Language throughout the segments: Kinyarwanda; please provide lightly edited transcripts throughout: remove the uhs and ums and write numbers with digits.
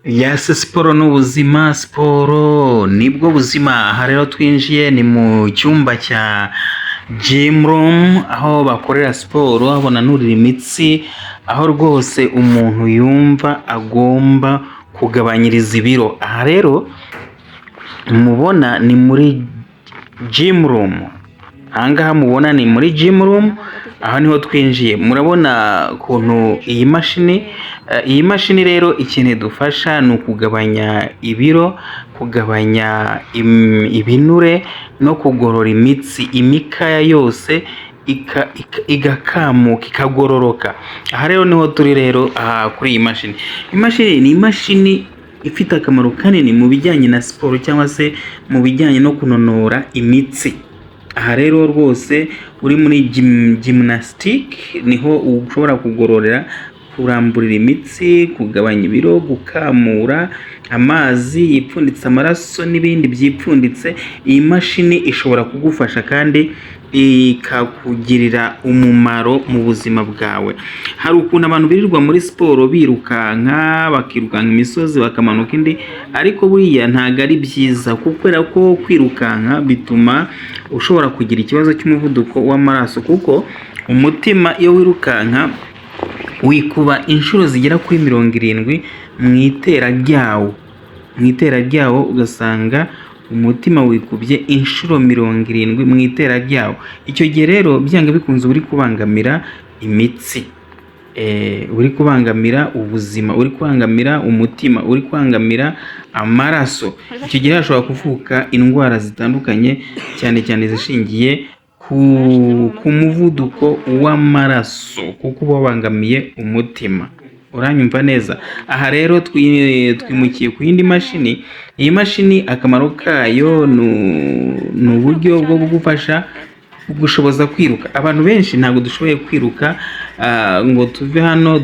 Yes, siporo ni ubuzima, siporo nibwo buzima. Aha rero twinjiye ni mu cyumba cya gym room, aho bakorera siporo, aho bananurira imitsi, aho rwose umuntu yumva agomba kugabanyiriza ibiro. Aha rero mubona ni muri gym room. Aha ngaha mubona ni muri gym room, aha niho twinjiye. Murabona ukuntu iyi mashini rero ikintu idufasha ni ukugabanya ibiro, kugabanya ibinure no kugorora imitsi, imikaya yose igakamuka, ikagororoka. Aha rero niho turi rero, aha kuri iyi mashini. Imashini ni imashini ifite akamaro kanini mu bijyanye na siporo cyangwa se mu bijyanye no kunonora imitsi. Aha rero rwose uri muri gymnastic, niho ushobora kugororera, kuramburira imitsi, kugabanya ibiro, gukamura amazi yipfunditse, amaraso n'ibindi byipfunditse. Iyi mashini ishobora kugufasha kandi ikakugirira umumaro mu buzima bwawe. Hari ukuntu abantu birirwa muri siporo birukanka, bakirukanka imisozi, bakamanuka indi, ariko buriya ntabwo ari byiza, kubera ko kwirukanka bituma ushobora kugira ikibazo cy'umuvuduko w'amaraso, kuko umutima iyo wirukanka wikuba inshuro zigera kuri 70 mu itera ryawo. Mu itera ryawo ugasanga umutima wikubye inshuro 70 mu itera ryawo. Icyo gihe rero byanga bikunze uba uri kubangamira imitsi, uri kubangamira ubuzima, uri kubangamira umutima, uri kubangamira amaraso. Icyo gihe hashobora kuvuka indwara zitandukanye, cyane cyane izishingiye ku muvuduko w'amaraso, kuko uba wabangamiye umutima. Uranyumva neza? Aha rero twimukiye ku yindi mashini. Iyi mashini akamaro kayo ni uburyo bwo kugufasha kugushoboza kwiruka. Abantu benshi ntabwo dushoboye kwiruka ngo tuve hano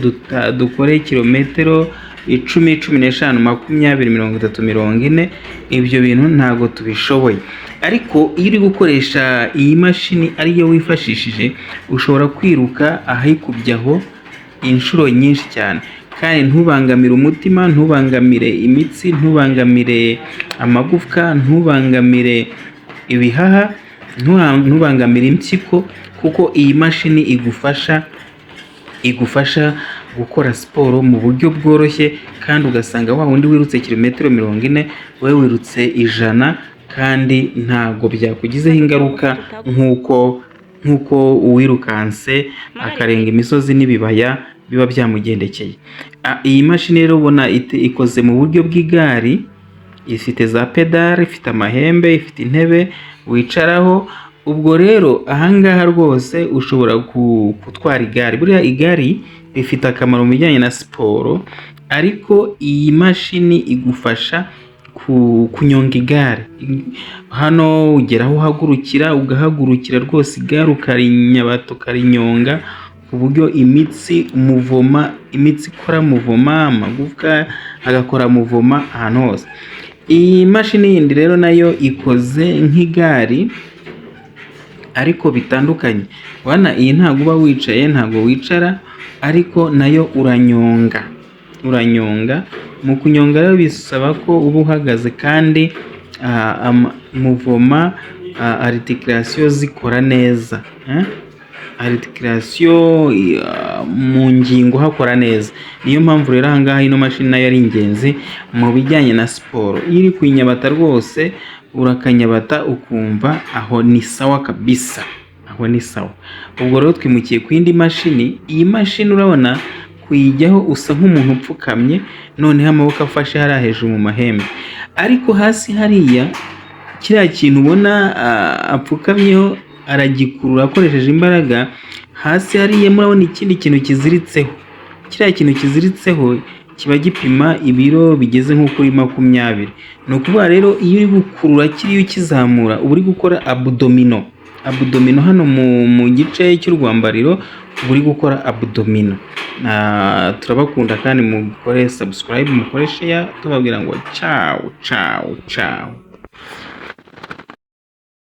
dukore kilometero 10, 15, 20, 30, 40. Ibyo bintu ntabwo tubishoboye. Ariko iyo uri gukoresha iyi mashini ariyo wifashishije, ushobora kwiruka ahikubye aho inshuro nyinshi cyane, kandi ntubangamire umutima, ntubangamire imitsi, ntubangamire amagufwa, ntubangamire ibihaha, ntubangamire impyiko, kuko iyi mashini igufasha gukora siporo mu buryo bworoshye, kandi ugasanga wa wundi wirutse kilometero 40, wowe wirutse 100, kandi ntabwo byakugizeho ingaruka nk'uko uwirukanse akarenga imisozi n'ibibaya biba byamugendekeye. Iyi mashini rero ubona ikoze mu buryo bw'igare, ifite za pédales, ifite amahembe, ifite intebe wicaraho. Ubwo rero ahangaha rwose ushobora gutwara igare. Buriya igare rifite akamaro mu bijyanye na siporo, ariko iyi mashini igufasha kunyonga igare. Hano ugera aho uhagurukira, ugahagurukira rwose igare, ukarinyabata, ukarinyonga, ku buryo imitsi mouvement, imitsi ikora mouvement, amagufwa agakora mouvement ahantu hose. Iyi mashini yindi rero nayo ikoze nk'igare ariko bitandukanye. Urabona iyi ntabwo uba wicaye, ntabwo wicara, ariko nayo uranyonga, uranyonga. Mu kunyonga rero bisaba ko uba uhagaze kandi mouvement, articulation zikora neza, eh? Articulation mu ngingo hakora neza. Niyo mpamvu rero ahangaha ino mashini nayo ari ingenzi mu bijyanye na siporo. Iyo uri kuyinyabata rwose urakanyabata ukumva aho ni sawa kabisa, aho ni sawa. Ubwo rero twimukiye ku yindi mashini. Iyi mashini urabona kuyijyaho usa nk'umuntu upfukamye, noneho amaboko afashe hariya hejuru mu mahembe, ariko hasi hariya kiriya kintu ubona apfukamyeho aragikurura akoresheje imbaraga. Hasi hariya murabona ikindi kintu kiziritseho. Kiriya kintu kiziritseho kiba gipima ibiro bigeze nko kuri 20. Ni ukuvuga rero iyo uri gukurura kiriya ukizamura, uba uri gukora abdominaux. Abdominaux hano mu gice cy'urwambariro uba uri gukora abdominaux. Turabakunda kandi mukore subscribe, mukore share, tubabwira ngo ciao ciao ciao.